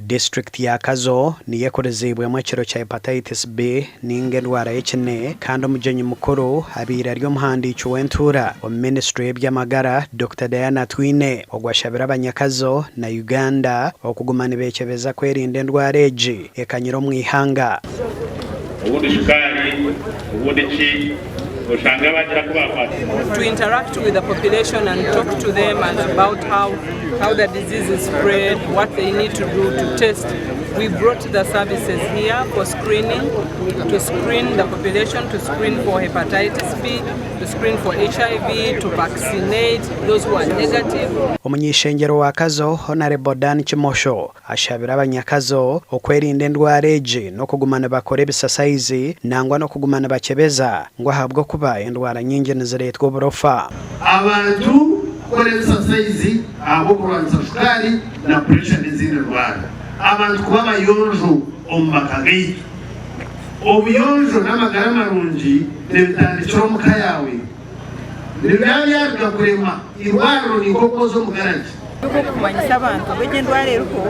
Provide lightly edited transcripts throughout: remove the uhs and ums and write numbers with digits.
Disiturikiti ya Kazo niyo ekuriziibwemu ekiro kya Hepatitis B ninga endwara y'ekine kandi omugyenyi mukuru abaire ari omuhandiiki w'entuura omu minisiture y'eby'amagara Dokita Diana Atwine. Ogu ashabire abanyakazo na Uganda okuguma nibekyebeza kwerinda endwara egi ekanyire omu ihanga. Obundi shukaari, obundi ki, oshange bagira ku baakwata. To interact with the population and talk to them and about how how the disease is spread, what they need to do to test. We brought the services here for screening, to screen the population, to screen for hepatitis B, to screen for HIV, to vaccinate those who are negative. Omuny'eishengyero wa Kazo, Honarebo Dan Kimosho Ashabire abanyakazo okwerinda endwara egi n'okuguma nibakora ebisasayizi nangwa n'okuguma nibakyebeza ngu ahabw'okuba endwara nyingi nizireetwa oburofa. Abantu kukora ebisasayizi ahabw'okurwanisa shukaari na puresha n'ezindi ndwara. Abantu kuba abayonjo omu maka gaitu. Obuyonjo n'amagara marungi nibitandikira omu ka yaawe. Nibiba byaruga kurema eirwariro ni nk'okwoza omu garagi. Okumanyisa abantu ngu egi endwara eriho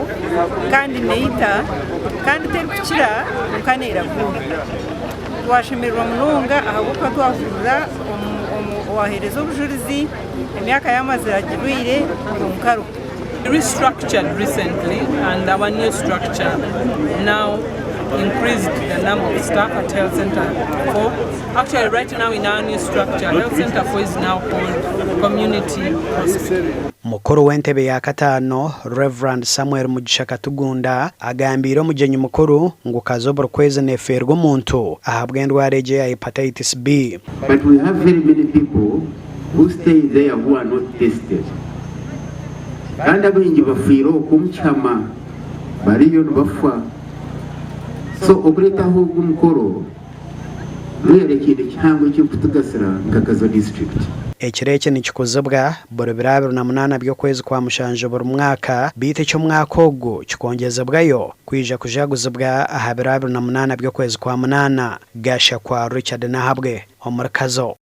kandi neita kandi terikukira kwonka neeraguura. Twashemererwa munonga ahabw'okuba twahurira owaheereza obujurizi emyaka yaamazire agirwaire kwonka ariho. Restructured recently and our new structure now increased the number of staff at Health Center 4. Actually right now in our new structure, Health Center 4 is now called Community Hospital. Mukuru w'entebe ya kataano, Rev. Samuel Mugisha Katugunda agambiire omugyenyi mukuru ngu Kazo buri kwezi nefeerwa omuntu ahabw'endwara egi eya Hepatitis B. But we have very many people who stay there who are not tested. Kandi abaingi bafiire okwo omu kihama bariyo nibafa. So okureetaho ogu omukoro really ekintu kihango ekirikutugasira nka Kazo district. Ekiro eki nikikuzibwa buri biro 28 by'okwezi kwa mushanju buri mwaka beitu eky'omwaka ogu kikongyezibwayo kwija kujaguzibwa aha biro 28 by'okwezi kwa munaana. Gashakwa Richard Nahabwe omuri Kazo.